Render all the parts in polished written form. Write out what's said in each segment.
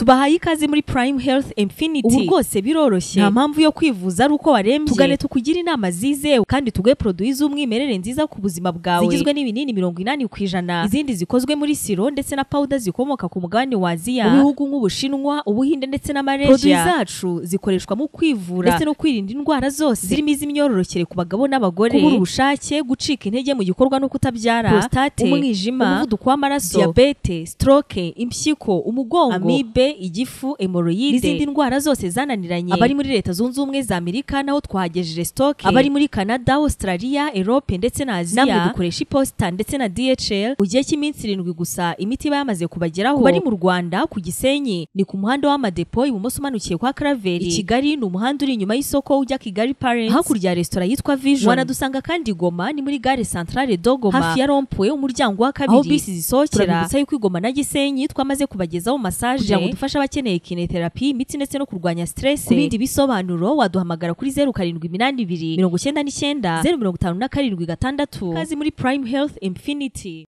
Tubahaye ikaze muri Prime Health Infinity. Ubu rwose biroroshye, nta mpamvu yo kwivuza ari uko warembye. Tugane tukugire inama zizewe kandi tuguhe produit z'umwimerere nziza ku buzima bwawe, zigizwe n'ibinini 80%, izindi zikozwe muri siro ndetse na powder zikomoka ku mugabane wa Aziya, mu bihugu nk'Ubushinwa, Ubuhinde ndetse na Malaysia. Produit zacu zikoreshwa mu kwivura ndetse no kwirinda indwara zose zirimo iz'imyororokere ku bagabo n'abagore, kubura ubushake, gucika intege mu gikorwa no kutabyara, prostate, umwijima, umuvuduko w'amaraso, diabete, stroke, impyiko, umugongo, amibe, igifu, hemorrhoide n'izindi ndwara zose zananiranye. Abari muri Leta Zunze Ubumwe za Amerika naho twahagejeje stock, abari muri Canada, Australia, Europe ndetse na Aziya namwe dukoresha iposita ndetse na DHL. Mu gihe cy'iminsi 7 gusa imiti iba yamaze kubageraho. Ku bari mu Rwanda ku Gisenyi ni ku muhanda w'Amadepo ibumoso umanukiye kwa Karaveri. I Kigali ni umuhanda uri inyuma y'isoko ujya Kigali Parents, hakurya ya resitora yitwa Vision. Wanadusanga kandi Goma ni muri gare centrale de Goma, hafi ya rond-point umuryango wa kabiri aho bisi zisohokera. Turabibutsa yuko i Goma na Gisenyi twamaze kubagezaho massage kugira ngo dufashe abakeneye kinetherapy, imitsi ndetse no kurwanya stress. Ku bindi bisobanuro waduhamagara kuri 0782 99 057 6. Kazi muri Prime Health Infinity.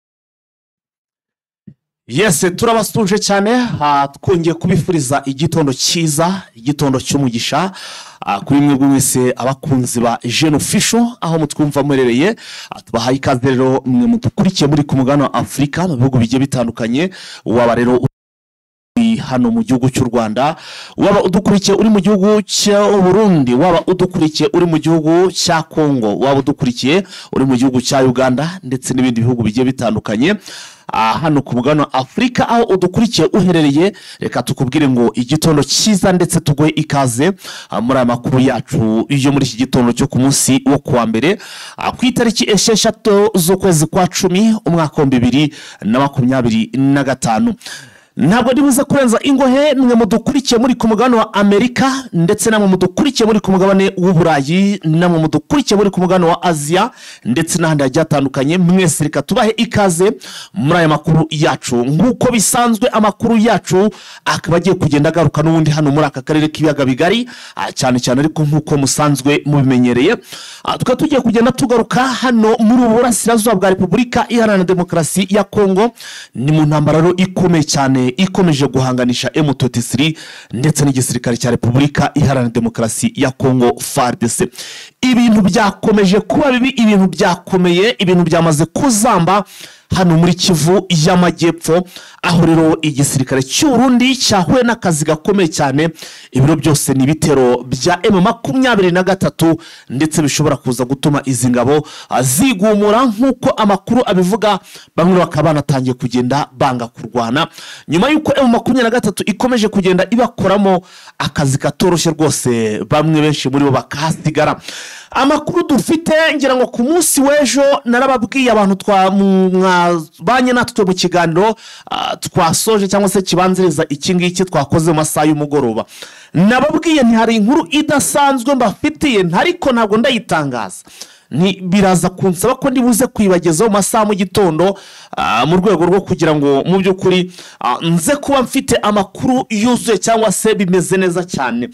Yes, turabasuje cyane, twongeye kubifuriza igitondo cyiza, igitondo cy'umugisha kuri mwebwe mwese abakunzi ba Eugene Official aho mutwumva muherereye. Tubahaye ikaze rero mwe mudukurikiye muri ku mugabane wa Afurika mu bihugu bigiye bitandukanye, waba rero uri hano mu gihugu cy'u Rwanda, waba udukurikiye uri mu gihugu cy'u Burundi, waba udukurikiye uri mu gihugu cya Kongo, waba udukurikiye uri mu gihugu cya Uganda ndetse n'ibindi bihugu bigiye bitandukanye. Hano ku mugabane wa Afurika aho udukurikiye uherereye, reka tukubwire ngo igitondo cyiza ndetse tuguhe ikaze muri aya makuru yacu yo muri iki gitondo cyo ku munsi wo kuwa mbere, ku itariki 6 z'ukwezi kwa 10 umwaka wa 2025. Ntabwo ndibuze kurenza ingohe mwe mudukurikiye muri ku mugabane wa Amerika ndetse namwe mudukurikiye muri ku mugabane w'Uburayi, namwe mudukurikiye muri ku mugabane wa Aziya ndetse n'ahandi hagiye hatandukanye. Mwese reka tubahe ikaze muri aya makuru yacu. Nk'uko bisanzwe amakuru yacu akaba agiye kugenda agaruka n'ubundi hano muri aka karere k'ibiyaga bigari, cyane cyane ariko nk'uko musanzwe mubimenyereye, tukaba tugiye kugenda tugaruka hano muri ubu burasirazuba bwa Repubulika Iharanira Demokarasi ya Kongo. Ni mu ntambara rero ikomeye cyane ikomeje guhanganisha M23 ndetse n'igisirikare cya Repubulika Iharanira Demokarasi ya Kongo FARDC. Ibintu byakomeje kuba bibi, ibintu byakomeye, ibintu byamaze kuzamba hano muri Kivu y'Amajyepfo, aho rero igisirikare cy'u Burundi cyahuye n'akazi gakomeye cyane. Ibiro byose ni ibitero bya M23 ndetse bishobora kuza gutuma izi ngabo zigumura nk'uko amakuru abivuga. Bamwe bakaba banatangiye kugenda banga kurwana nyuma y'uko M23 ikomeje kugenda ibakoramo akazi katoroshye rwose, bamwe benshi muri bo bakahasigara. Amakuru dufite ngira ngo ku munsi w'ejo narababwiye abantu twabanye natwe mu kiganiro twasoje cyangwa se kibanziriza iki ngiki twakoze mu masaha y'umugoroba, nababwiye nti hari inkuru idasanzwe mbafitiye ariko ntabwo ndayitangaza, ni biraza kunsaba ko ndibuze kwibagezaho mu masaha mu gitondo, mu rwego rwo kugira ngo mu by'ukuri nze kuba mfite amakuru yuzuye cyangwa se bimeze neza cyane.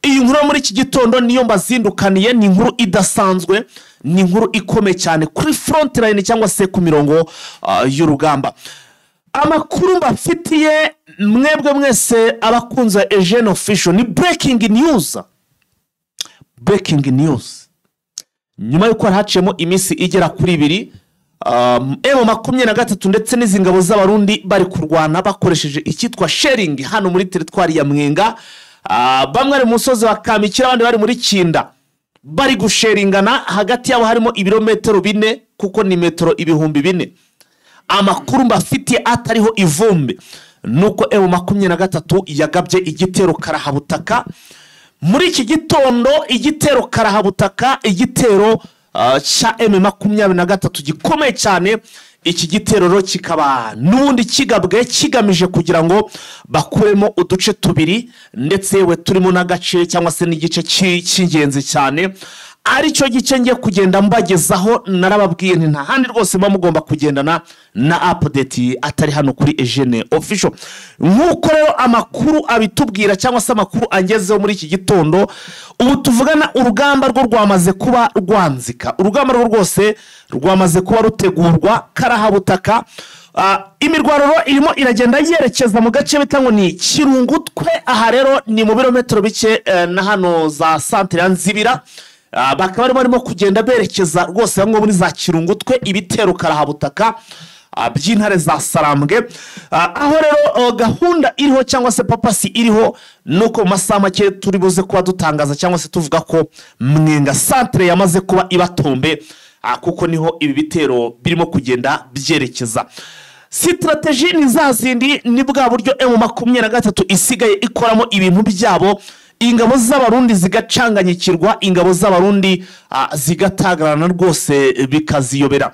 Iyi nkuru muri iki gitondo niyo mbazindukaniye, ni inkuru idasanzwe, ni inkuru ikomeye cyane kuri front line cyangwa se ku mirongo y'urugamba. Amakuru mbafitiye mwebwe mwese abakunzi ba Eugene Official ni breaking news. Breaking news. Nyuma y'uko haciyemo iminsi igera kuri 2, M23 ndetse n'izi ngabo z'Abarundi bari kurwana bakoresheje icyitwa sharing hano muri teritwari ya Mwenga. Bamwe bari mu musozi wa Kamikira, abandi bari muri Kinda, bari gusheringana, hagati yabo harimo ibirometero 4 kuko ni metero 4000. Amakuru mbafitiye atariho ivumbi nuko M23 yagabye igitero karahabutaka muri iki gitondo, igitero karahabutaka, igitero cya M23 gikomeye cyane. Iki gitero rero kikaba n'ubundi kigabwe kigamije kugira ngo bakuremo uduce 2 ndetse we turimo n'agace cyangwa se n'igice cy'ingenzi cyane, aricyo gice ngiye kugenda mbagezaho. Narababwiye nti nta handi rwose mba mugomba kugendana na update atari hano kuri Eugene Official. Nk'uko rero amakuru abitubwira cyangwa se amakuru angezeho muri iki gitondo, ubu tuvugana urugamba rwo rwamaze kuba rwanzika, urugamba rwo rwose rwamaze kuba rutegurwa karahabutaka. Imirwano irimo iragenda yerekeza mu gace bita ngo ni Kirungutwe. Aha rero ni mu birometero bike na hano za santere ya Nzibira. Bakaba barimo kugenda berekeza rwose bamwe muri za Kirungutwe, ibitero karahabutaka by'intare za Sarambwe. Aho rero gahunda iriho cyangwa se papasi iriho nuko mu masaha make turi buze kuba dutangaza cyangwa se tuvuga ko Mwenga santere yamaze kuba ibatombe, kuko niho ibi bitero birimo kugenda byerekeza. Strategy ni za zindi, ni bwa buryo M23 isigaye ikoramo ibintu byabo, ingabo z'abarundi zigacanganyikirwa, ingabo z'abarundi zigatagarana rwose bikaziyobera.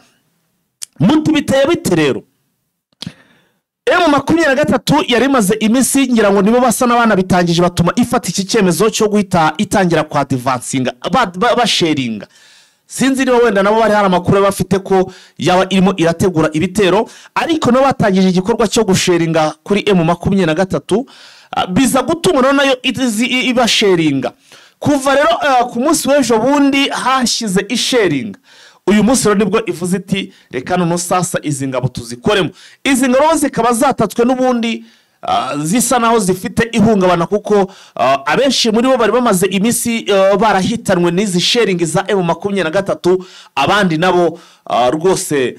Muti biteye bite rero? M23 yari imaze iminsi, ngira ngo nibo basa n'abana bitangije batuma ifata iki cyemezo cyo guhita itangira kwa advancinga basharinga. Sinzi niba wenda nabo bari hari amakuru bafite ko yaba irimo irategura ibitero, ariko nabo batangije igikorwa cyo gusharinga kuri M23, biza gutuma nayo ibasharinga. Kuva rero ku munsi w'ejo bundi hashize isharinga, uyu munsi rero nibwo ivuze iti reka none sasa izi ngabo tuzikoremo. Izi ngabo zikaba zatatswe n'ubundi zisa naho zifite ihungabana, kuko abenshi muri bo bari bamaze iminsi barahitanwe n'izi sharing za M23, abandi nabo rwose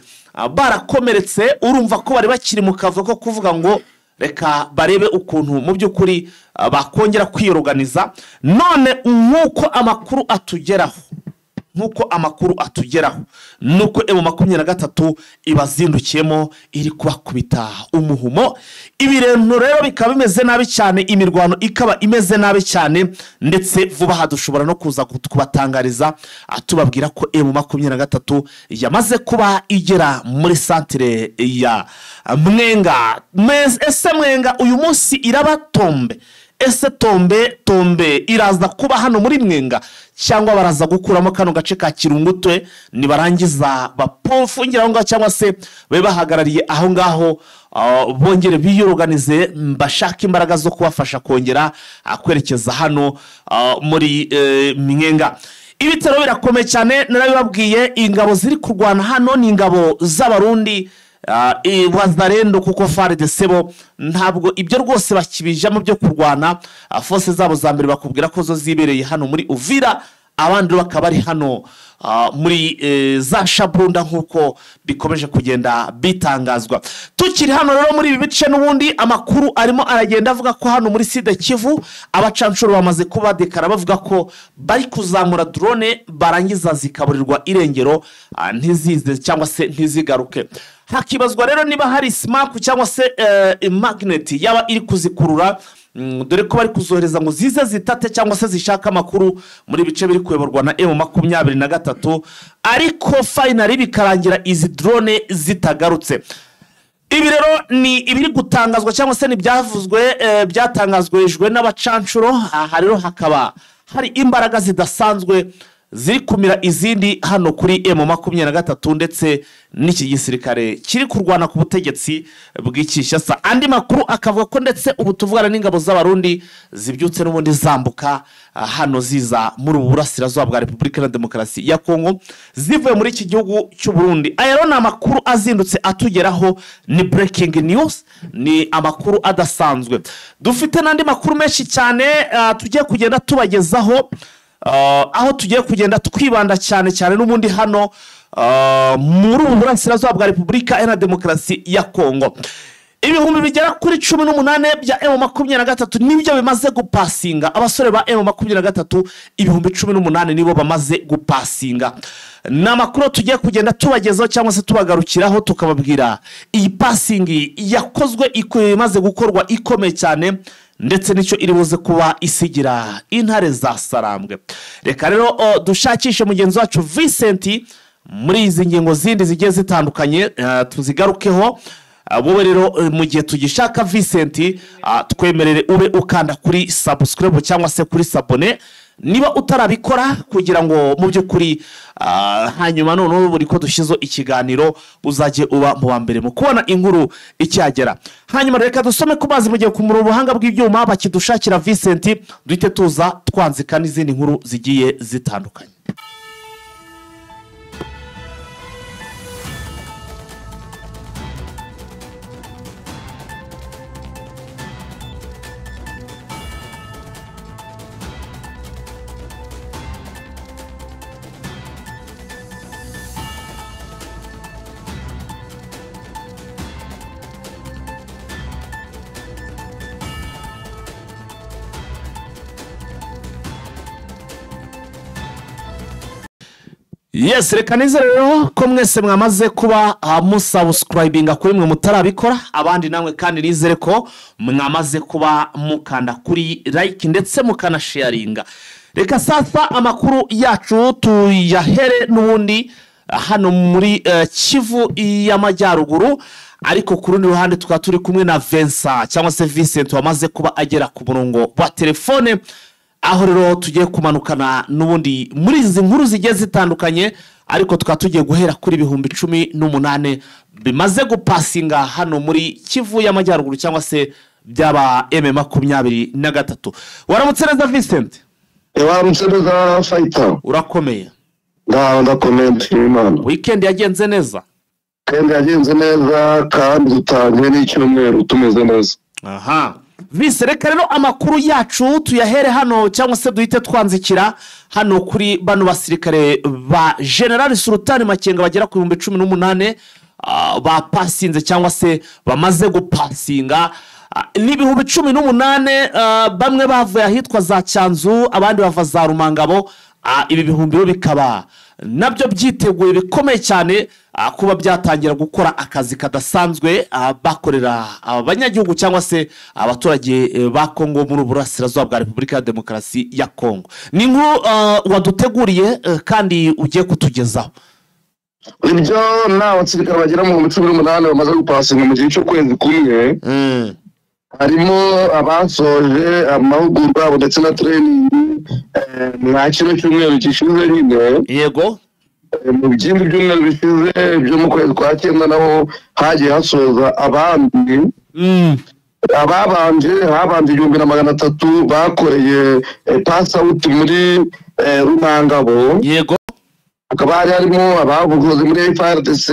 barakomeretse. Urumva ko bari bakiri mu kavuyo ko kuvuga ngo reka barebe ukuntu mu by'ukuri bakongera kwiyoruganiza. None nk'uko amakuru atugeraho, nuko M23 ibazindukiyemo iri kubakubita umuhumo. Ibintu rero bikaba bimeze nabi cyane, imirwano ikaba imeze nabi cyane, ndetse vuba aha dushobora no kuza kubatangariza tubabwira ko M23 yamaze kuba igera muri santere ya Mwenga. Ese Mwenga uyu munsi irabatombe? Ese tombe iraza kuba hano muri Mwenga, cyangwa baraza gukuramo kano gace ka Kirungutwe nibarangiza bapofungira aho ngaho, cyangwa se babe bahagarariye aho ngaho, bongere biyoruganize bashaka imbaraga zo kubafasha kongera kwerekeza hano muri Mwenga. Ibitero birakomeye cyane, narabibabwiye. Ingabo ziri kurwana hano ni ingabo z'abarundi wazarendo, kuko FARDC bo ntabwo ibyo rwose bakibijamo byo kurwana. Force zabo za mbere bakubwira ko zo zibereye hano muri Uvira, abandi bakaba bari hano muri za Shabunda nkuko bikomeje kugenda bitangazwa. Tukiri hano rero muri ibi bice n'ubundi amakuru arimo aragenda avuga ko hano muri Sud Kivu abacanshuro bamaze kuba dekara, bavuga ko bari kuzamura drone barangiza zikaburirwa irengero, ntizize cyangwa se ntizigaruke. Hakibazwa rero niba hari smack cyangwa se magnet yaba iri kuzikurura, dore ko bari kuzohereza ngo zize zitate cyangwa se zishaka amakuru muri bice biri kuyoborwa na M23, ariko finally bikarangira izi drone zitagarutse. Ibi rero ni ibiri gutangazwa cyangwa se nibyavuzwe, byatangazwe n'abacanshuro. Aha rero hakaba hari imbaraga zidasanzwe ziri kumira izindi hano kuri M23 ndetse n'iki gisirikare kiri kurwana ku butegetsi bw'Ikishyasa. Andi makuru akavuga ko ndetse ubu tuvugana n'ingabo z'abarundi zibyutse n'ubundi zambuka hano ziza muri ubu burasirazuba bwa Repubulika ya Demokarasi ya Kongo zivuye muri iki gihugu cy'u Burundi. Aya rero ni amakuru azindutse atugeraho, ni breaking news, ni amakuru adasanzwe. Dufite n'andi makuru menshi cyane tugiye kugenda tubagezaho, aho tugiye kugenda twibanda cyane cyane n'ubundi hano muri ubu burasirazuba bwa Repubulika ya Demokarasi ya Kongo. Ibihumbi bigera kuri 18 bya M23 nibyo bimaze gupasinga. Abasore ba M23 ibihumbi 18 nibo bamaze gupasinga. Ni amakuru tugiye kugenda tubagezaho cyangwa se tubagarukiraho, tukababwira iyi passing yakozwe imaze gukorwa ikomeye cyane, ndetse nicyo iri buze kuba isigira intare za Sarambwe. Reka rero dushakishe mugenzi wacu Vincent muri izi ngingo zindi zigiye zitandukanye, tuzigarukeho. Wowe rero mu gihe tugishaka Vincent, twemerere ube ukanda kuri subscribe cyangwa se kuri sabone niba utarabikora, kugira ngo mu by'ukuri hanyuma noneho buri ko dushyize ikiganiro uzajye uba mu wa mbere mu kubona inkuru icyagera. Hanyuma reka dusome ku mazi mu gihe ku buhanga bw'ibyuma bakidushakira Vincent, duhite tuza twanzika n'izindi nkuru zigiye zitandukanye. Yes, reka nizere rero ko mwese mwamaze kuba musubscribinga kuri mwe mutarabikora, abandi namwe kandi nizere ko mwamaze kuba mukanda kuri like ndetse mukanasharinga. Reka sasa amakuru yacu tuyahere n'ubundi hano muri Kivu y'Amajyaruguru, ariko ku rundi ruhande tukaba turi kumwe na Vincent cyangwa se Vincent wamaze kuba agera ku murongo wa telefone, aho rero tugiye kumanukana n'ubundi muri izi nkuru zigiye zitandukanye, ariko tukaba tugiye guhera kuri 18,000 bimaze gupasinga hano muri Kivu y'Amajyaruguru cyangwa se byaba M23. Waramutse neza Vincent? Waramutse neza Fighter. Urakomeye? Ndakomeye ndashima Imana. Weekend yagenze neza? Weekend yagenze neza kandi dutangiye n'icyumweru tumeze neza. Aha. Vise, reka rero amakuru yacu tuyahere hano cyangwa se duhite twanzikira hano kuri bano basirikare ba General Sultan Makenga bagera ku 18,000 bapasinze cyangwa se bamaze gupasinga. Ni 18,000, bamwe bavuye ahitwa za Cyanzu, abandi bava za Rumangabo. Ibi bihumbi bikaba nabyo byiteguye bikomeye cyane kuba byatangira gukora akazi kadasanzwe bakorera abanyagihugu cyangwa se abaturage ba Kongo muri burasirazuba bwa Repubulika ya Demokarasi ya Kongo. Ni inkuru waduteguriye kandi ugiye kutugezaho. Ibyo ni abasirikare bagera mu 18,000 bamaze gupasinga mu gihe cy'ukwezi kumwe. Harimo abasoje amahugurwa yabo ndetse na training mwa kino cyumweru gishize nyine. Yego. Mu byindi byumweru bishize byo mu kwezi kwa cyenda naho hagiye hasoza abandi. Ababanje habanje 1,300 bakoreye pass out muri Rumangabo. Yego. Hakaba hari harimo abavuze muri FARDC,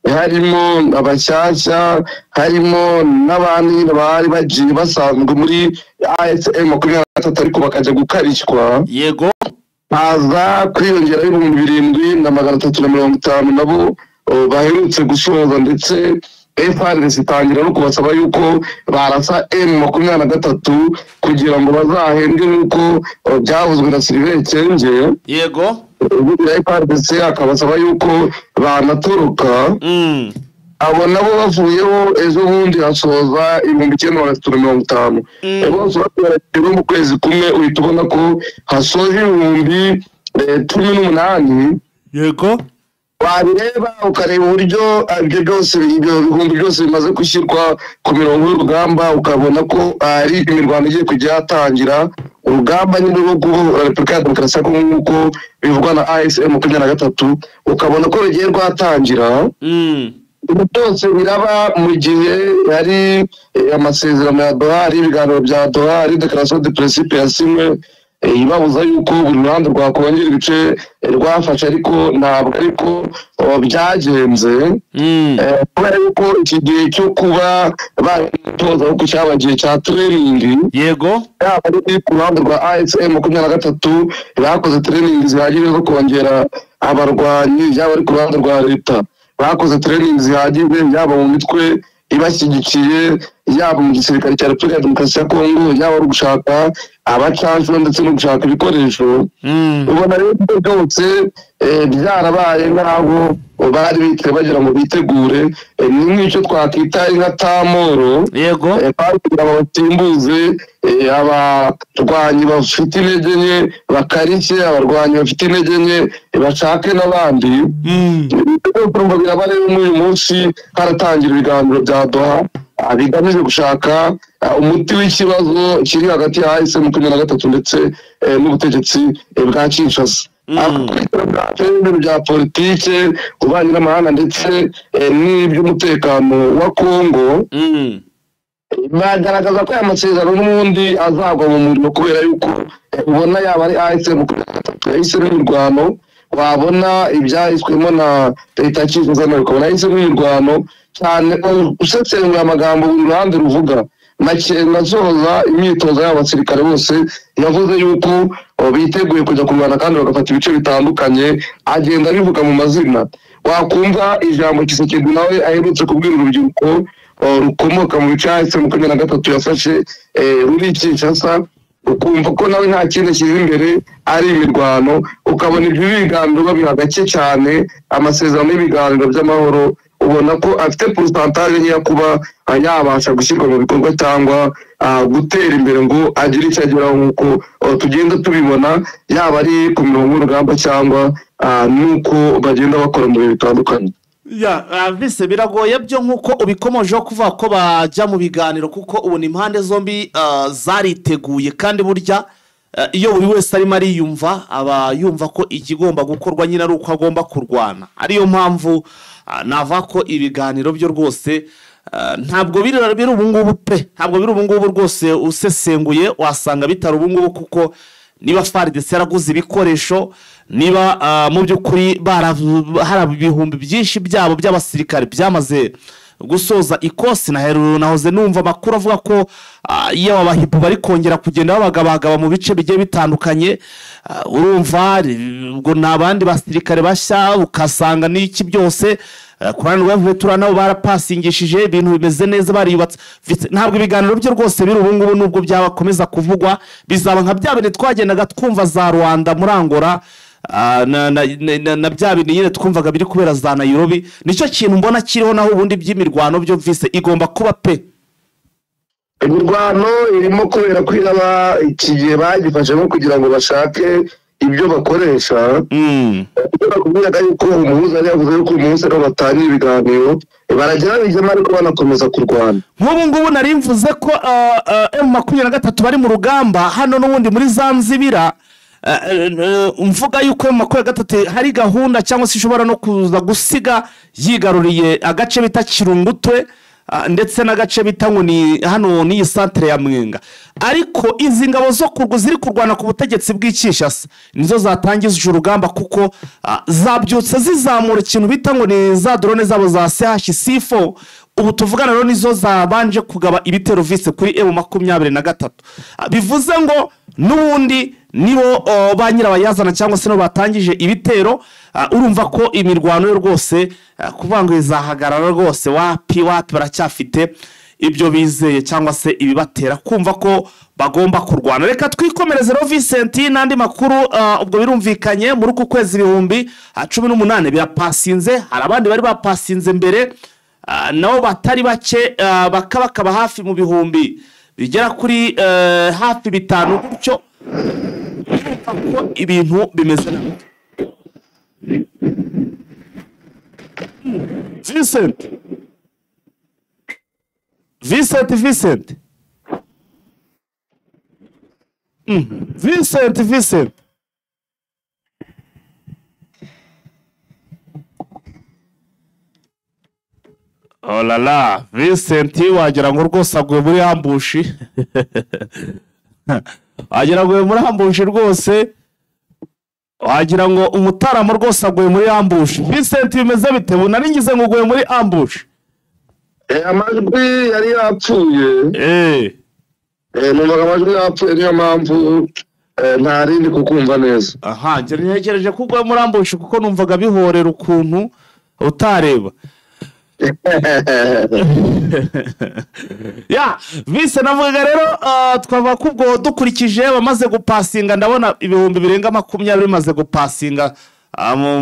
harimo abashyashya, harimo n'abandi bari bagiye basanzwe muri ASM 23 ariko bakajya gukarishwa. Yego. Haza kwiyongera 7,350 nabo baherutse gusoza, ndetse FARDC itangira no kubasaba yuko barasa M23 kugira ngo bazahembwe nk'uko byavuzwe na Sylvain Ekenge. Yego. FARDC akabasaba yuko banatoroka. Abo nabo bavuyeho ejo bundi hasoza 9,350. Bose bakoreye mu kwezi kumwe, uhita ubona ko hasoje 18,000. Yego. Wabireba ukareba uburyo ibyo byose ibyo bihumbi byose bimaze gushyirwa ku mirongo y'urugamba, ukabona ko ari imirwano igiye kujya yatangira. Urugamba nyine rwo kubohora Repubulika ya Demokarasi ya Kongo nk'uko bivugwa na ASM 23, ukabona ko rugiye rwatangira. Ibi byose biraba mu gihe hari amasezerano ya Doha, ibiganiro bya Doha, declaration de principe yasinywe ibabuza yuko buri ruhande rwakongera ibice rwafashe, ariko ntabwo ariko byagenze. Kubera yuko iki gihe cyo kuba batoza kuko cyabagiye cya training. Yego. Yaba ari ku ruhande rwa ASM 23 bakoze training zihagije zo kongera abarwanyi, yaba ari ku ruhande rwa leta bakoze training zihagije, yaba mu mitwe ibashyigikiye, yaba mu gisirikare cya Repubulika ya Demokarasi ya Kongo, yaba ari ugushaka abacanshuro ndetse no gushaka ibikoresho. Ubona rero byose byarabaye nk'aho bari bicaye bagira ngo bitegure, ni nk'icyo twakwita nka tamoro. Yego. Kugira ngo batimbuze abarwanyi bafite intege nke bakarishye, abarwanyi bafite intege nke bashake n'abandi. Biraba rero muri uyu munsi haratangira ibiganiro bya Doha bigamije gushaka umuti w'ikibazo kiri hagati ya ASM 23 ndetse n'ubutegetsi bwa Kinshasa. Ibintu bya politike, ububanyi n'amahanga ndetse n'iby'umutekano wa Kongo, bagaragaza ko aya masezerano n'ubundi azagwa mu muriro, kubera yuko ubona yaba ari ASM 23 yahisemo imirwano, wabona ibyahiswemo na leta ya Kinshasa ukabona yahisemo imirwano cyane. Usesengura amagambo buri ruhande ruvuga, Makenga asoza imyitozo y'abasirikare bose yavuze yuko biteguye kujya kurwana kandi bagafata ibice bitandukanye, agenda abivuga mu mazina. Wakumva ijambo Tshisekedi nawe aherutse kubwira urubyiruko rukomoka mu bice ASM 23 yafashe ruri Kinshasa, Ukumva ko nawe nta kindi ashyize imbere ari imirwano. Ukabona ibyo biganiro babiha gake cyane, amasezerano y'ibiganiro by'amahoro ubona ko afite pourcentage nkeya kuba yabasha gushyirwa mu bikorwa cyangwa gutera imbere ngo agire icyo ageraho, nk'uko tugenda tubibona yaba ari ku mirongo y'urugamba cyangwa n'uko bagenda bakora mu bihe bitandukanye. Ya vise biragoye byo nk'uko ubikomojeho kuvuga ko bajya mu biganiro, kuko ubu ni impande zombi zariteguye, kandi burya iyo buri wese arimo ariyumva aba yumva ko ikigomba gukorwa nyine ari uko agomba kurwana. Ariyo mpamvu navuga ko ibiganiro byo rwose ntabwo biri ubu ngubu pe, ntabwo biri ubu ngubu rwose. Usesenguye wasanga bitari ubu ngubu, kuko niba FARDC yaraguze ibikoresho, niba mu by'ukuri hari ibihumbi byinshi byabo by'abasirikare byamaze gusoza ikosi. Nahoze numva amakuru avuga ko iyo abahibu bari kongera kugenda babagabagaba mu bice bigiye bitandukanye, urumva ubwo ni abandi basirikare bashya, ukasanga n'iki byose ku ruhande rwa Vetura nabo barapasingishije, ibintu bimeze neza, bariyubatse. Ntabwo ibiganiro byo rwose biri ubu ngubu, nubwo byabakomeza kuvugwa bizaba nka bya bintu twagendaga twumva za Rwanda muri Angola, na bya bintu nyine twumvaga biri kubera za Nairobi. Nicyo kintu mbona kiriho, naho ubundi by'imirwano byo mvise igomba kuba pe. Imirwano irimo kubera ko iraba iki gihe bagifashemo kugira ngo bashake ibyo bakoresha. Bakubwiraga yuko umuhuza yari yavuze yuko umunsi ariho batangira ibiganiro, baragera bijyamo ariko banakomeza kurwana. Nk'ubu ngubu nari mvuze ko M23 bari mu rugamba hano n'ubundi muri Zanzibira, mvuga yuko M23 hari gahunda cyangwa se ishobora no kuza gusiga yigaruriye agace bita Kirungutwe, ndetse n'agace bita ngo ni hano n'iyi centre ya Mwenga. Ariko izi ngabo zo ziri kurwana ku butegetsi bw'Kinshasa nizo zatangije urugamba, kuko zabyutse zizamura ikintu bita ngo ni za drone zabo za CH-4. Ubu tuvugana rero nizo zabanje kugaba ibitero vise kuri M23. Bivuze ngo n'ubundi nibo ba nyirabayazana cyangwa se no batangije ibitero. Urumva ko imirwano yo rwose kuvuga ngo izahagarara rwose wapi wapi, baracyafite ibyo bizeye cyangwa se ibibatera kumva ko bagomba kurwana. Reka twikomereze rero Vincent n'andi makuru. Ubwo birumvikanye muri uku kwezi 2018 birapasinze, hari abandi bari bapasinze mbere nabo batari bake, bakaba hafi mu bihumbi bigera kuri hafi 5 gutyo. Ko ibintu bimeze nabi. Vincent Vincent Vincent Vincent Vincent Oh la la, Vincent wagira ngo rwose aguye muri ambushi. Wagira ngo muri ambushi rwose, wagira ngo umutaramo rwose aguye muri ambushi. Vincent bimeze bite? Nari ngize ngo uguye muri ambushi. Amajwi yari yapfuye. Numvaga amajwi yapfuye, niyo mpamvu ntarindi kukumva neza. Aha, njye ntegereje ko uguye muri ambushi kuko numvaga bihorera ukuntu utareba. Ya vise navuga rero twavuga ko ubwo dukurikije bamaze gupasinga, ndabona ibihumbi birenga 20 bimaze gupasinga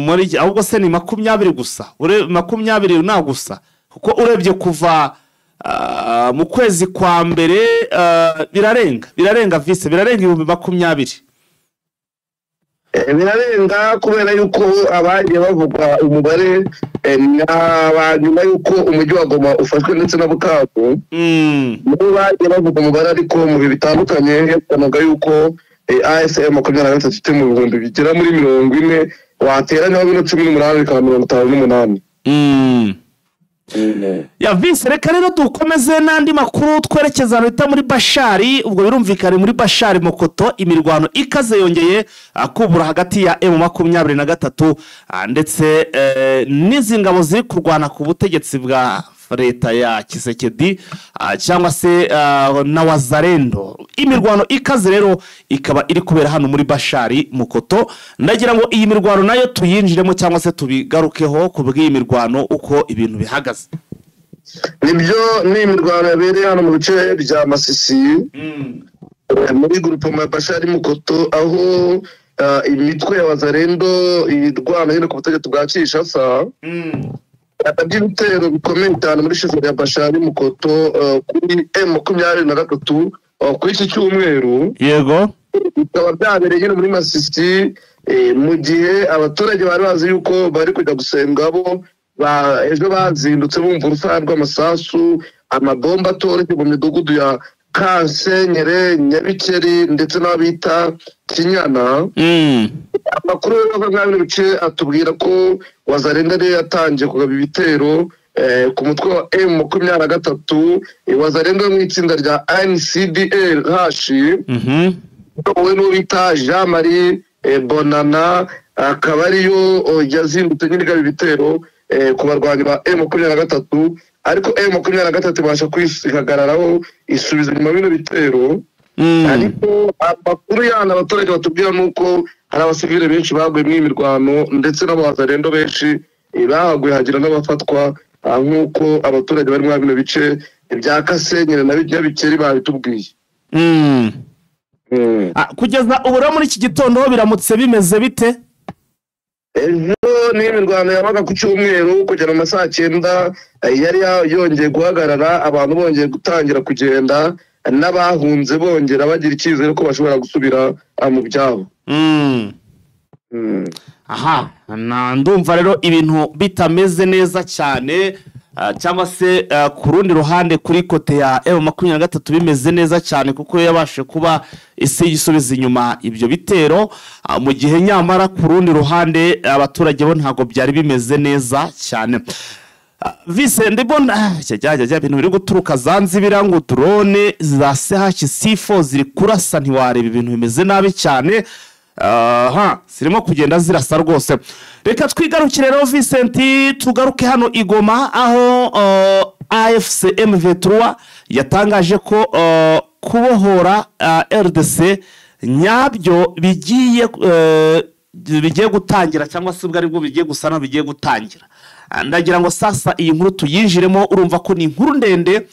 muri, ahubwo se ni 20 gusa, 20 na gusa, kuko urebye kuva mu kwezi kwa mbere birarenga vise, birarenga ibihumbi 20. Birarenga kubera yuko abagiye bavuga umubare nyuma yuko umujyi wa Goma ufashwe ndetse na Bukavu, nibo bagiye bavuga umubare, ariko mu bihe bitandukanye yerekanaga yuko ASM 23 ifite mu bihumbi bigera muri 40, wateranya bino 18 bikaba 58. Ya Vince, reka rero dukomeze n'andi makuru twerekeza bita muri Bashari. Ubwo birumvikane muri Bashari Mokoto imirwano ikaze yongeye kubura hagati ya M23 ndetse n'izi ngabo ziri kurwana ku butegetsi bwa leta ya Tshisekedi cyangwa se na Wazalendo. Imirwano ikaze rero ikaba iri kubera hano muri Bashari Mokoto. Ndagira ngo iyi mirwano nayo tuyinjiremo cyangwa se tubigarukeho ku bw'iyi mirwano uko ibintu bihagaze. Nibyo, ni imirwano yabereye hano mu bice bya Masisi. Muri groupement Bashari Mukoto, aho imitwe ya Wazalendo irwana nyine ku butegetsi bwa Kinshasa, yagabye ibitero bikomeye cyane muri chefferie ya Bashari Mukoto kuri M23 kuri iki cyumweru. Yego. Bikaba byabereye nyine muri Masisi, mu gihe abaturage bari bazi yuko bari kujya gusenga, bo ejo bazindutse bumva urufaya rw'amasasu, amabomba atoroshye mu midugudu ya Kansenyere, Nyabikeri ndetse n'abita Kinyana. Amakuru ava muri bino bice atubwira ko Wazalendo ariyo yatangiye kugaba ibitero ku mutwe wa M23. Wazalendo mu itsinda rya NCDL hashi wowe n'uwo bita Jean Marie Bonana, akaba ariyo yazindutse nyine igaba ibitero ku barwanyi ba M23, ariko M23 ibasha kwihagararaho isubiza inyuma bino bitero. Ariko amakuru yana abaturage batubwira nuko hari abasivile benshi baguye mu mirwano, ndetse n'abazalendo benshi bahaguye, hagira n'abafatwa, nk'uko abaturage bari muri bino bice bya Kasenyere na Nyabikeri babitubwiye. Kugeza ubu rero muri iki gitondo biramutse bimeze bite? Ejo ni imirwano yabaga ku cyumweru kugera mu saa 9 yari yongeye guhagarara, abantu bongeye gutangira kugenda, n'abahunze bongera bagira icyizere ko bashobora gusubira mu byabo. Aha ndumva rero ibintu bitameze neza cyane, cyangwa se ku rundi ruhande kuri kote ya M23 bimeze neza cyane, kuko yabashe kuba isi yisubiza inyuma ibyo bitero, mu gihe nyamara ku rundi ruhande abaturage bo ntago byari bimeze neza cyane. Vise ndibona cyajya bintu biri guturuka Zanzibar ngo drone za CH-C4 ziri kurasa, ntiwareba ibintu bimeze nabi cyane. Zirimo kugenda zirasa rwose. Reka twigarukire rero Vincent, tugaruke hano igoma aho AFC M23 yatangaje ko kubohora RDC nyabyo bigiye gutangira, cyangwa se ubwo aribwo bigiye gusana bigiye gutangira. Ndagira ngo sasa iyi nkuru tuyinjiremo, urumva ko ni inkuru ndende,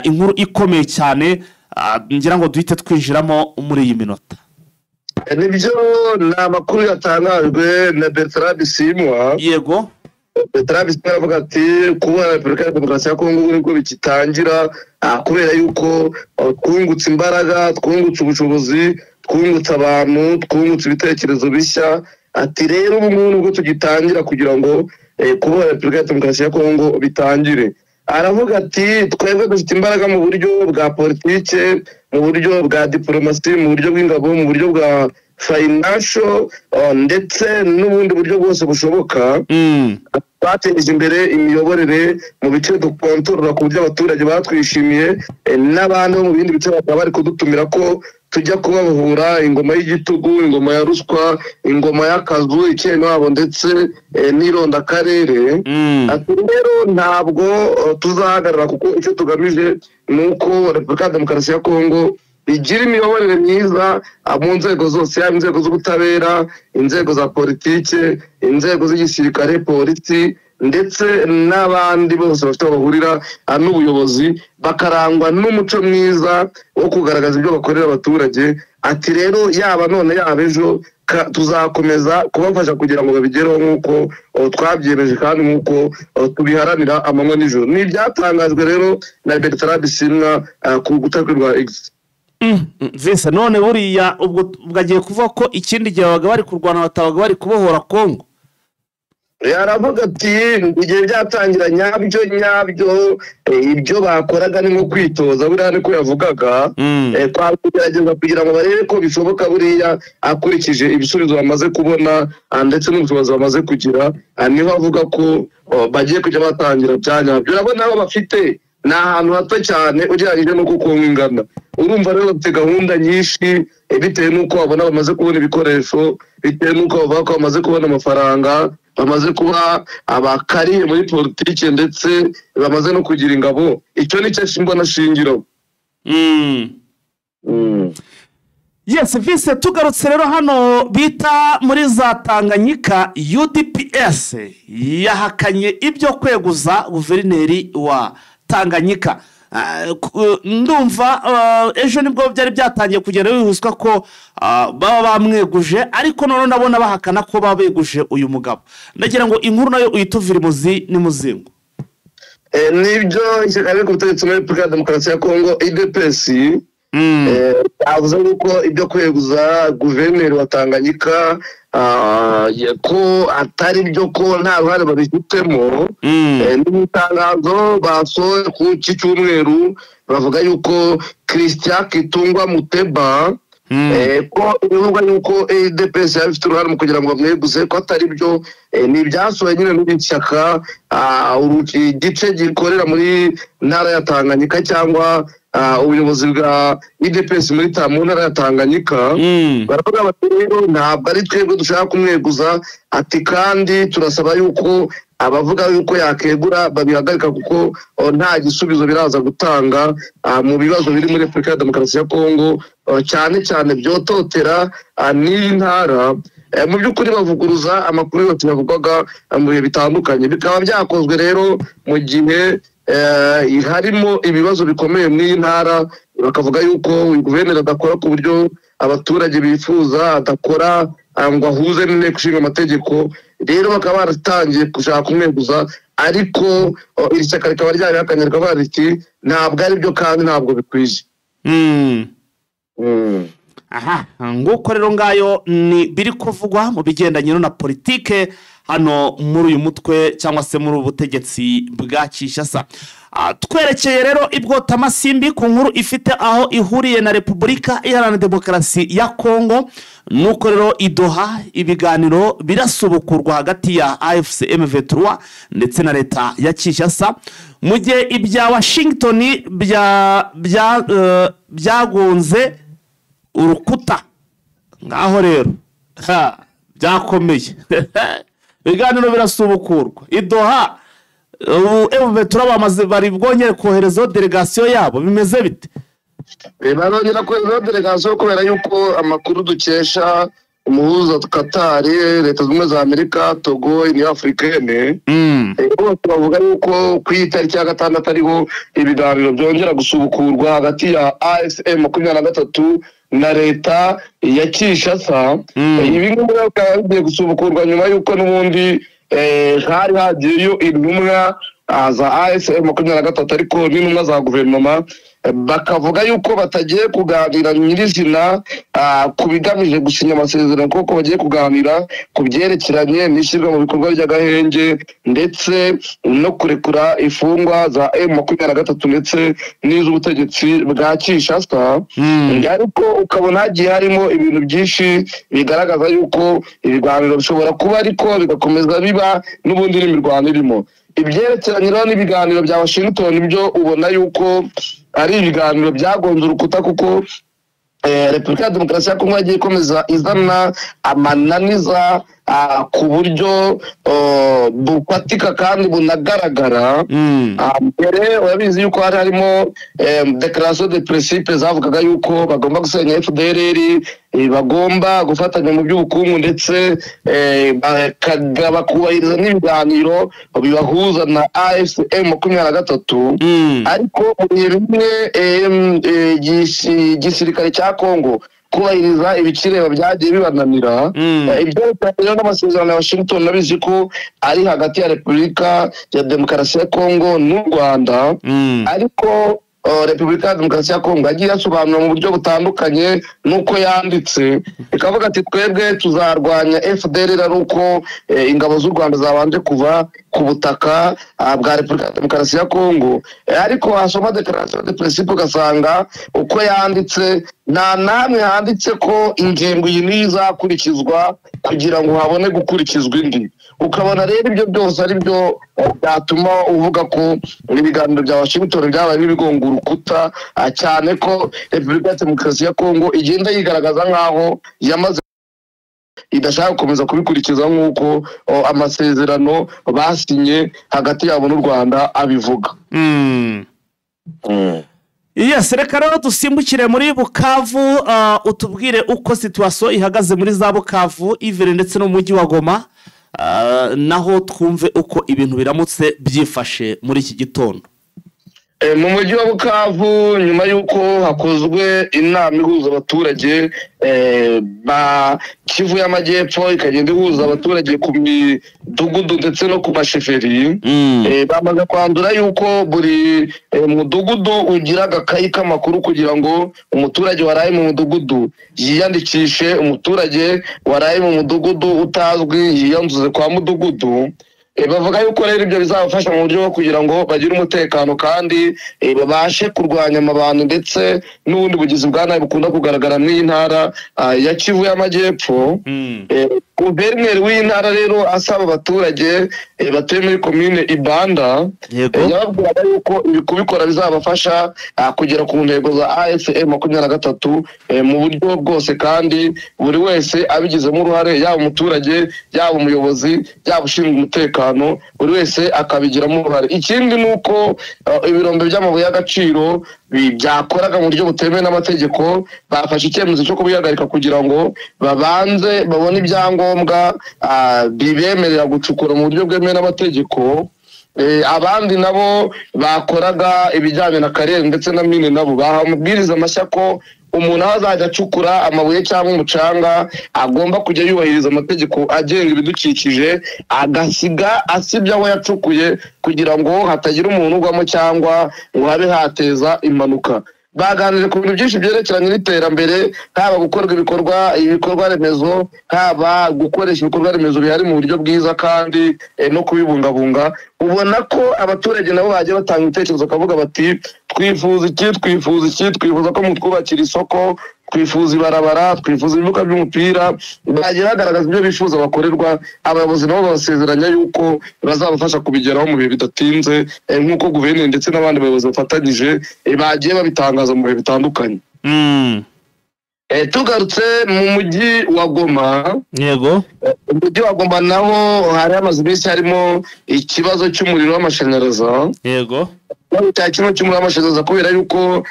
inkuru ikomeye cyane, ngira ngo duhite twinjiramo muri iyi minota. Nibyo ni amakuru yatangajwe na Bertrand Bisimwa. Yego. Bertrand Bisimwa aravuga ati kuba Repubulika ya Demokarasi ya Kongo nibwo bigitangira, kubera yuko twungutse imbaraga, twungutse ubushobozi, twungutse abantu, twungutse ibitekerezo bishya. Ati rero ubu ngubu nibwo tugitangira kugira ngo kuba Repubulika ya Demokarasi ya Kongo bitangire. Aravuga ati twebwe dufite imbaraga mu buryo bwa politike, mu buryo bwa diplomasi, mu buryo bw'ingabo, mu buryo bwa financial, ndetse n'ubundi buryo bwose bushoboka. Bateje imbere imiyoborere mu bice dukontorora ku buryo abaturage batwishimiye, n'abandi bo mu bindi bice bakaba bari kudutumira ko tujya kubabohora ingoma y'igitugu, ingoma ya ruswa, ingoma y'akazu, icyene wabo ndetse n'irondakarere. Ati rero ntabwo tuzahagarara, kuko icyo tugamije ni uko Repubulika ya Demokarasi ya Kongo igira imiyoborere myiza mu nzego zose, yaba inzego z'ubutabera, inzego za politike, inzego z'igisirikare, polisi, ndetse n'abandi bose bafite aho bahurira n'ubuyobozi, bakarangwa n'umuco mwiza wo kugaragaza ibyo bakorera abaturage. Ati rero yaba none yaba ejo tuzakomeza kubafasha kugira ngo babigereho nk'uko twabyemeje kandi nk'uko tubiharanira amanywa n'ijoro. Ni ibyatangajwe rero na Bertrand Bisimwa ku rukuta rwa X. Vese none buriya ubwo bwagiye kuvuga ko ikindi gihe babaga bari kurwana batabaga bari kubohora Kongo. Yaravuga ati igihe byatangira nyabyo nyabyo, ibyo bakoraga ni nko kwitoza, buriya niko yavugaga, kugerageza kugira ngo barebe ko bishoboka, buriya akurikije ibisubizo bamaze kubona ndetse n'ubushobozi bamaze kugira, niho avuga ko bagiye kujya batangira bya nyabyo. Urabona aho bafite ni ahantu hato cyane ugereranyije n'uko Kongo ingana. Urumva rero bafite gahunda nyinshi, bitewe n'uko babona bamaze kubona ibikoresho, bitewe n'uko bavuga ko bamaze kubona amafaranga, bamaze kuba abakariye muri politike, ndetse bamaze no kugira ingabo. Icyo ni cyo mbona shingiro. Yes, Vise, tugarutse rero hano bita muri za Tanganyika, UDPS yahakanye ibyo kweguza guverineri wa Tanganyika. Ndumva ejo nibwo byari byatangiye kugenda bihuzwa ko baba bamweguje, ariko none ndabona bahakana ko babeguje uyu mugabo. Ndagira ngo inkuru nayo uyituvire imuzi n'imuzingo. Nibyo, ishyaka riri ku butegetsi muri Repubulika ya Demokarasi ya Kongo, UDPS, avuze yuko ibyo kweguza guverineri wa Tanganyika ko atari byo, ko nta ruhare babifitemo. Ni itangazo basohoye ku iki cyumweru, bavuga yuko Christian Kitungwa Muteba, ko bivugwa yuko UDPS yaba ifite uruhare mu kugira ngo bamweguze, ko atari byo. Ni ibyasohoye nyine n'iri shyaka, igice gikorera muri ntara ya Tanganyika cyangwa ubuyobozi bwa UDPS mu ntara ya Tanganyika. Baravuga bati rero ntabwo ari twebwe dushaka kumweguza, ati kandi turasaba yuko abavuga yuko yakegura babihagarika, kuko nta gisubizo biraza gutanga mu bibazo biri muri Repubulika ya Demokarasi ya Kongo, cyane cyane byototera n'iyi ntara. Mu by'ukuri bavuguruza amakuru yose yavugwaga mu bihe bitandukanye, bikaba byakozwe rero mu gihe harimo ibibazo bikomeye muri iyi ntara. Bakavuga yuko uyu guverineri adakora ku buryo abaturage bifuza, adakora ngo ahuze n'inteko ishinga amategeko. Rero bakaba baratangiye gushaka kumweguza, ariko iri shyaka rikaba ryabihakanye, rikavuga riti ntabwo ari byo kandi ntabwo bikwiye. Aha nguko rero ngayo ni biri kuvugwa mu bigendanye na politike hano muri uyu mutwe cyangwa se muri ubu butegetsi bwa Kinshasa. Twerekeye rero ibwotamasimbi ku nkuru ifite aho ihuriye na Repubulika Iharanira Demokarasi ya Kongo, nuko rero i Doha ibiganiro birasubukurwa hagati ya AFC M23 ndetse na leta ya Kinshasa, mu gihe ibya Washington byagonze urukuta. Ngaho rero byakomeye, ibiganiro birasubukurwa i Doha. Ubu M23 bamaze bari bwongere koherezaho delegasiyo yabo, bimeze bite? Barongera koherezaho delegasiyo kubera yuko amakuru dukesha umuhuza Qatar, Leta Zunze Ubumwe za Amerika, Togo, Union Africaine, bose bavuga yuko ku itariki ya 6 ariho ibiganiro byongera gusubukurwa hagati ya AFC M23 na leta ya Kinshasa. Ibi ngibi bikaba bigiye gusubukurwa nyuma y'uko n'ubundi hari hagiyeyo intumwa za AFC M23, ariko n'intumwa za guverinoma, bakavuga yuko batagiye kuganira nyirizina ku bigamije gusinya amasezerano, kuko bagiye kuganira ku byerekeranye n'ishyirwa mu bikorwa ry'agahenge ndetse no kurekura imfungwa za M23 ndetse n'iz'ubutegetsi bwa Kinshasa. Ariko ukabona hagiye harimo ibintu byinshi bigaragaza yuko ibiganiro bishobora kuba ariko bigakomeza biba n'ubundi n'imirwano irimo. Ibyerekeranye rero n'ibiganiro bya Washington byo ubona yuko ari ibiganiro byagonze urukuta, kuko Repubulika ya Demokarasi ya Kongo yagiye ikomeza izana amananiza ku buryo bufatika kandi bunagaragara. Mbere urabizi yuko hari harimo déclaration de principe zavugaga yuko bagomba gusenya FDLR, bagomba gufatanya mu by'ubukungu ndetse bakubahiriza n'ibiganiro bibahuza na AFC M23. Ariko mu bihe bimwe igisirikare cya Kongo kubahiriza ibikireba byagiye bibananira. Ibyerekeranye n'amasezerano ya Washington, nabizi ko ari hagati ya Repubulika ya Demokarasi ya Kongo n'u Rwanda, ariko Repubulika ya Demokarasi ya Kongo yagiye asobanura mu buryo butandukanye n'uko yanditse, ikavuga ati twebwe tuzarwanya FDLR ari uko ingabo z'u Rwanda zabanje kuva ku butaka bwa Repubulika ya Demokarasi ya Kongo. Ariko wasoma déclaration de principe ugasanga uko yanditse nta namwe handitse ko ingingo iyi niyo izakurikizwa kugira ngo habone gukurikizwa indi. Ukabona rero ibyo byose ari byo byatuma uvuga ko ibiganiro bya Washington byabaye nk'ibigonga urukuta, cyane ko Repubulika ya Demokarasi ya Kongo igenda yigaragaza nk'aho yamaze idashaka gukomeza kubikurikiza nk'uko amasezerano basinye hagati yabo n'u Rwanda abivuga. Yes, reka rero dusimbukire muri Bukavu, utubwire uko situation ihagaze muri za Bukavu, Ivere ndetse no mu mujyi wa Goma, naho twumve uko ibintu biramutse byifashe muri iki gitondo. Mu mujyi wa Bukavu, nyuma y'uko hakozwe inama ihuza abaturage ba Kivu y'Amajyepfo, ikagenda ihuza abaturage ku midugudu ndetse no ku masheferi, bamaze kwandura yuko buri mudugudu ugira agakayi k'amakuru kugira ngo umuturage waraye mu mudugudu yiyandikishe, umuturage waraye mu mudugudu utazwi yiyanduze kwa mudugudu. Bavuga yuko rero ibyo bizabafasha mu buryo bwo kugira ngo bagire umutekano kandi babashe kurwanya amabandi ndetse n'ubundi bugizi bwa nabi bukunda kugaragara muri iyi ntara ya Kivu y'Amajyepfo. Guverineri w'iyi ntara rero asaba abaturage batuye muri komine Ibanda, yababwiraga yuko ibi kubikora bizabafasha kugera ku ntego za AFC M23 mu buryo bwose, kandi buri wese abigizemo uruhare, yaba umuturage, yaba umuyobozi, yaba ushinzwe umutekano, buri wese akabigiramo uruhare. Ikindi ni uko ibirombe by'amabuye y'agaciro byakoraga mu buryo butemewe n'amategeko bafashe icyemezo cyo kubihagarika kugira ngo babanze babone ibyangombwa bibemerera gucukura mu buryo bwemewe n'amategeko. Abandi nabo bakoraga ibijyanye na kariyeri ndetse na mine nabo bahawe amabwiriza mashya ko umuntu aho azajya acukura amabuye cyangwa umucanga agomba kujya yubahiriza amategeko agenga ibidukikije, agasiga asibye aho yacukuye kugira ngo hatagira umuntu ugwamo cyangwa ngo habe hateza impanuka. Baganiriye ku bintu byinshi byerekeranye n'iterambere, haba gukorwa ibikorwa remezo, haba gukoresha ibikorwa remezo bihari mu buryo bwiza kandi no kubibungabunga. Ubona ko abaturage nabo bagiye batanga ibitekerezo bakavuga bati twifuza iki, twifuza iki, twifuza ko mutwubakira isoko, twifuza ibarabara, twifuza ibibuga by'umupira. Bagiye bagaragaza ibyo bifuza bakorerwa, abayobozi nabo babasezeranya yuko bazabafasha kubigeraho mu bihe bidatinze, nk'uko guverineri ndetse n'abandi bayobozi bafatanyije bagiye babitangaza mu bihe bitandukanye. Tugarutse mu mujyi wa Goma, yego, umujyi wa Goma naho hari hamaze iminsi harimo ikibazo cy'umuriro w'amashanyarazi. Yego, cya kino cy'umuriro w'amashanyarazi kubera yuko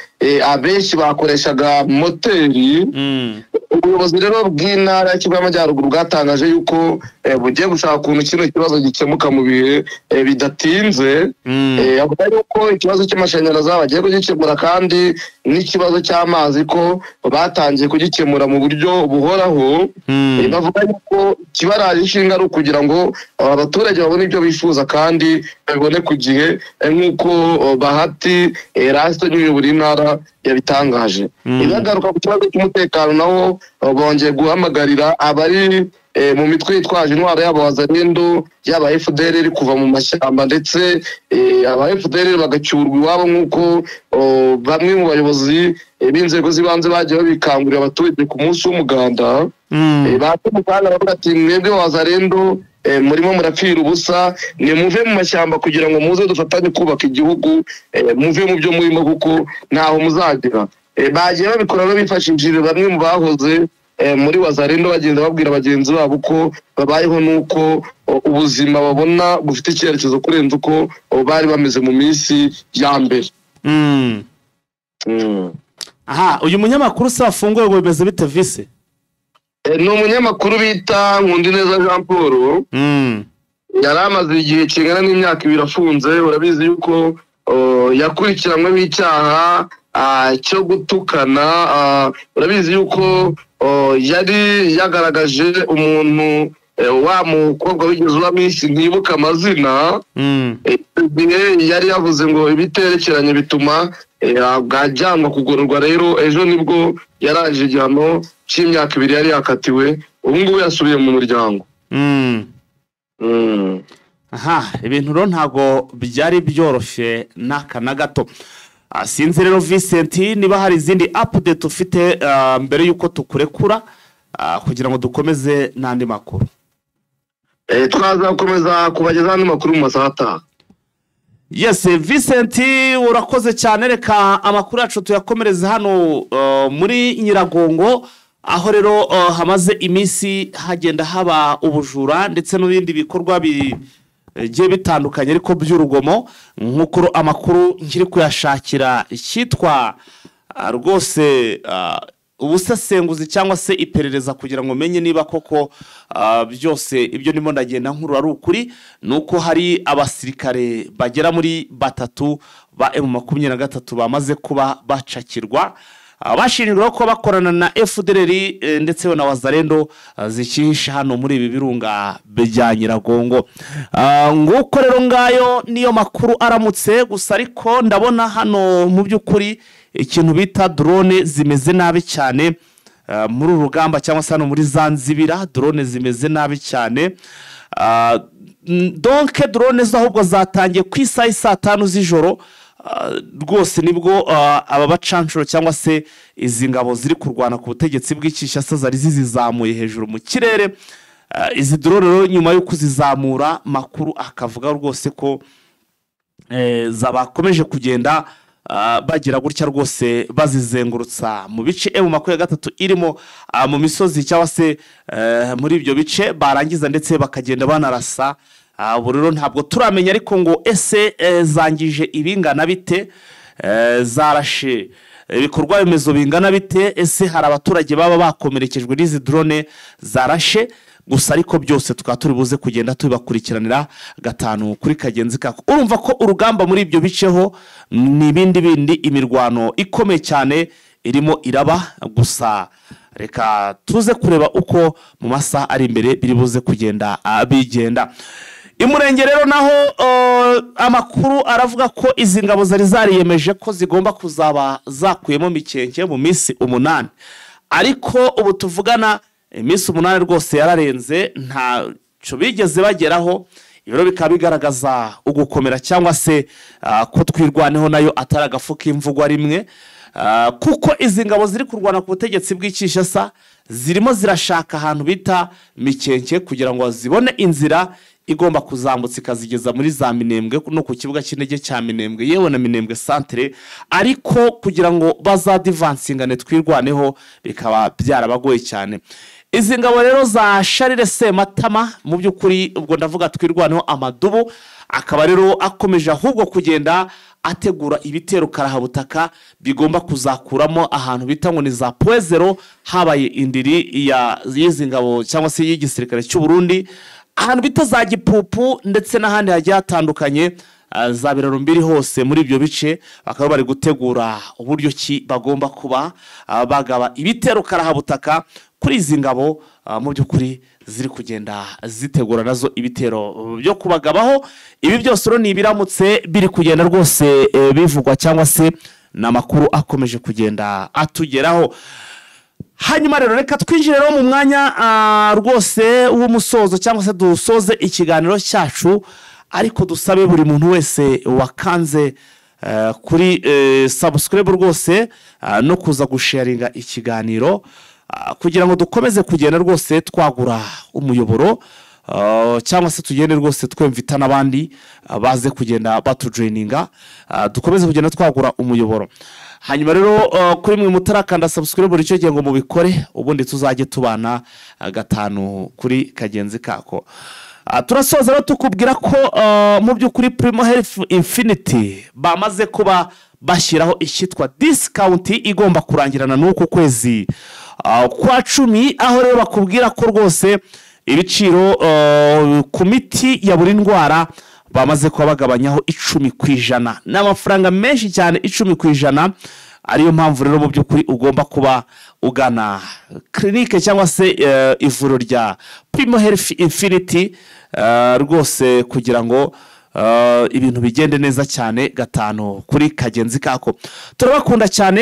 abenshi bakoreshaga moteri. Ubuyobozi rero bw'intara ya Kivu y'Amajyaruguru bwatangaje yuko bugiye gushaka ukuntu kino kibazo gikemuka mu bihe bidatinze. Avuga yuko ikibazo cy'amashanyarazi bagiye kugikemura kandi n'ikibazo cy'amazi ko batangiye kugikemura mu buryo buhoraho. Bavuga yuko ikibaraje inshinga ari ukugira ngo abaturage babone ibyo bifuza kandi babibone ku gihe, nk'uko Bahati Erasto uyobora intara yabitangaje. Ibagaruka ku kibazo cy'umutekano naho bongeye guhamagarira abari mu mitwe yitwaje intwaro, yaba Wazalendo, yaba FDLR kuva mu mashyamba, ndetse aba FDLR bagacyurwa iwabo, nk'uko bamwe mu bayobozi b'inzego z'ibanze bagiye babikangurira abaturage ku munsi w'umuganda. Baje bavuga ati mwebwe Wazalendo murimo murapfira ubusa, ni muve mu mashyamba kugira ngo muze dufatanye kubaka igihugu, muve mu byo murimo kuko ntaho muzagera. Bagiye babikora bifashishije bamwe mu bahoze muri Wazalendo, bagenda babwira bagenzi babo ko babayeho nuko ubuzima babona bufite icyerekezo kurenza uko bari bameze mu minsi ya mbere. Aha, uyu munyamakuru se wafunguwe ngo bimeze bite vise? Ni umunyamakuru bita Nkundineza Jean Paul. Yari amaze igihe kingana n'imyaka 2 afunze. Urabizi yuko yakurikiranyweho icyaha cyo gutukana. Urabizi yuko yari yagaragaje umuntu wa mukobwa wigeze uba Miss, ntibuka amazina, yari yavuze ngo ibiterekeranye bituma ajyanwa kugororwa. Rero ejo nibwo yarangije igihano cy'imyaka 2 yari yakatiwe, ubu ngubu yasubiye mu muryango. Aha, ibintu rero ntabwo byari byoroshye n'aka na gato. Sinzi rero Vincent niba hari izindi update ufite mbere y'uko tukurekura kugira ngo dukomeze n'andi makuru. Twazakomeza kubagezaho andi makuru mu masaha ataha. Yes, Vincent urakoze cyane. Reka amakuru yacu tuyakomereze hano muri Nyiragongo, aho rero hamaze iminsi hagenda haba ubujura ndetse n'ibindi bikorwa bigiye bitandukanye ariko by'urugomo, nk'uko amakuru nkiri kuyashakira icyitwa rwose Ubusesenguzi cyangwa se iperereza kugira ngo menye niba koko byose ibyo ndimo ndagenda nkuru ari ukuri, nuko hari abasirikare bagera muri 3 ba M23 bamaze kuba bacakirwa, bashinjwa ko bakorana na FDLR ndetse na Wazalendo zikihisha hano muri ibi birunga bya Nyiragongo. Nguko rero ngayo niyo makuru aramutse gusa, ariko ndabona hano mu by'ukuri ikintu bita drone zimeze nabi cyane muri urugamba cyangwa se hano muri Zanzibira drone zimeze nabi cyane. Donc drone zo ahubwo zatangiye ku isaha saa 5 z'ijoro rwose, nibwo aba bacanshuro cyangwa se izi ngabo ziri kurwana ku butegetsi bw'Kinshasa zari zizizamuye hejuru mu kirere. Izi drone rero nyuma yo kuzizamura, makuru akavuga rwose ko zabakomeje kugenda bagira gutya rwose bazizengurutsa mu bice M23 irimo mu misozi cyangwa se muri ibyo bice, barangiza ndetse bakagenda banarasa. Ubu rero ntabwo turamenya ariko ngo ese zangije ibingana bite, zarashe ibikorwa remezo bingana bite, ese hari abaturage baba bakomerekejwe n'izi drone zarashe. Gusa ariko byose tukaba turi buze kugenda tubakurikiranira 5 kuri kagenzi kako. Urumva ko urugamba muri ibyo biceho ni ibindi bindi, imirwano ikomeye cyane irimo iraba. Gusa reka tuze kureba uko mu masaha ari imbere biri buze kugenda bigenda. Imurenge rero naho amakuru aravuga ko izi ngabo zari zariyemeje ko zigomba kuzaba zakuyemo Mikenke mu minsi 8, ariko ubu tuvugana iminsi 8 rwose yararenze, ntaco bigeze bageraho. Ibiro bikaba bigaragaza ugukomera cyangwa se ko twirwaneho nayo atari agafu k'imvugwa rimwe, kuko izi ngabo ziri kurwana ku butegetsi bw'Kinshasa zirimo zirashaka ahantu bita Mikenke kugira ngo zibone inzira igomba kuzambutsa ikazigeza muri za Minembwe no ku kibuga cy'indege cya Minembwe yewe na Minembwe centre, ariko kugira ngo bazadivansingane twirwaneho bikaba byarabagoye cyane. Izi ngabo rero za Charles Sematama mu by'ukuri ubwo ndavuga twirwaneho amadubu, akaba rero akomeje ahubwo kugenda ategura ibitero karahabutaka bigomba kuzakuramo ahantu bita ngo ni za Poezero, habaye indiri ya y'izi ngabo cyangwa se y'igisirikare cy'u Burundi, ahantu bita za Gipupu ndetse n'ahandi hagiye hatandukanye za Biraro mbiri hose muri ibyo bice bakaba bari gutegura uburyo ki bagomba kuba bagaba ibitero karahabutaka kuri izi ngabo mu by'ukuri ziri kugenda zitegura nazo ibitero byo kubagabaho. Ibi byose rero ni ibiramutse biri kugenda rwose bivugwa cyangwa se n'amakuru akomeje kugenda atugeraho. Hanyuma rero reka twinjire rero mu mwanya rwose w'umusozo cyangwa se dusoze ikiganiro cyacu, ariko dusabe buri muntu wese wakanze kuri subscribe rwose no kuza gusharinga ikiganiro kugira ngo dukomeze kugenda rwose twagura umuyoboro cyangwa se tugende rwose twemvita n'abandi baze kugenda batujoininga, dukomeze kugenda twagura umuyoboro. Hanyuma rero kuri mwe mutarakanda subscribe buri cyo gihe ngo mubikore, ubundi tuzajye tubana 5 kuri kagenzi kako. Turasoza rero tukubwira ko mu by'ukuri Primo Health Infinity bamaze kuba bashyiraho icyitwa discount igomba kurangirana n'uku kwezi kwa 10, aho rero bakubwira ko rwose ibiciro ku miti ya buri ndwara bamaze kuba bagabanyaho 10%. Ni amafaranga menshi cyane 10%, ariyo mpamvu rero mu by'ukuri ugomba kuba ugana clinique cyangwa se ivuriro rya Primo Health Infinity rwose kugira ngo ibintu bigende neza cyane 5 kuri kagenzi kako. Turabakunda cyane,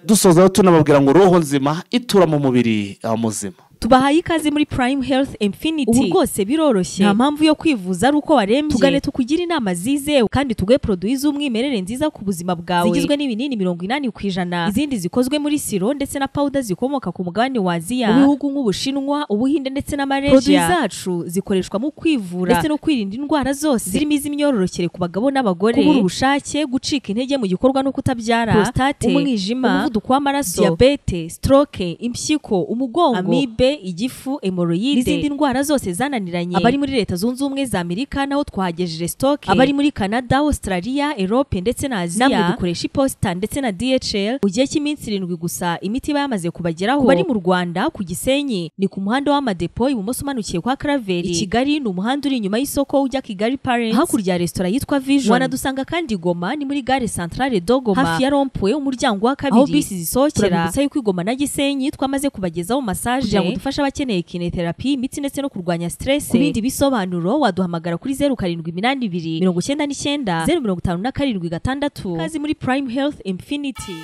dusoza tunababwira ngo roho nzima itura mu mubiri muzima. Tubahaye ikaze muri Prime Health Infinity. Ubu rwose biroroshye, nta mpamvu yo kwivuza ari uko warembye. Tugane tukugira inama zizewe kandi tuguhe produit z'umwimerere nziza ku buzima bwawe, zigizwe n'ibinini 80%, izindi zikozwe muri siro ndetse na powder zikomoka ku mugabane wa Aziya, mu bihugu nk'Ubushinwa, Ubuhinde ndetse na Malaysia. Produit zacu zikoreshwa mu kwivura ndetse no kwirinda indwara zose zirimo iz'imyororokere ku bagabo n'abagore, kubura ubushake, gucika intege mu gikorwa no kutabyara, prostate, umwijima, umuvuduko w'amaraso, diabete, stroke, impyiko, umugongo, amibe, umutwe, igifu, hemorrhoide n'izindi ndwara zose zananiranye. Abari muri Leta Zunze Ubumwe za Amerika naho twahagejeje stock. Abari muri Canada, Australia, Europe ndetse na Aziya, namwe dukoresha iposita ndetse na DHL. Mu gihe cy'iminsi 7 gusa imiti iba yamaze kubageraho. Ku bari mu Rwanda ku Gisenyi ni ku muhanda w'Amadepo ibumoso umanukiye kwa Karaveri. I Kigali ni umuhanda uri inyuma y'isoko ujya Kigali Parents, hakurya ya resitora yitwa Vision. Wanadusanga kandi Goma ni muri gare centrale do Goma, hafi ya rond-point umuryango wa kabiri aho bisi zisohokera. Turabibutsa yuko i Goma na Gisenyi twamaze kubagezaho massage kugira ngo dufashe abakeneye kinetherapy, imitsi ndetse no kurwanya stress. Ku bindi bisobanuro waduhamagara kuri 0782 99 057 6. Kazi muri Prime Health Infinity.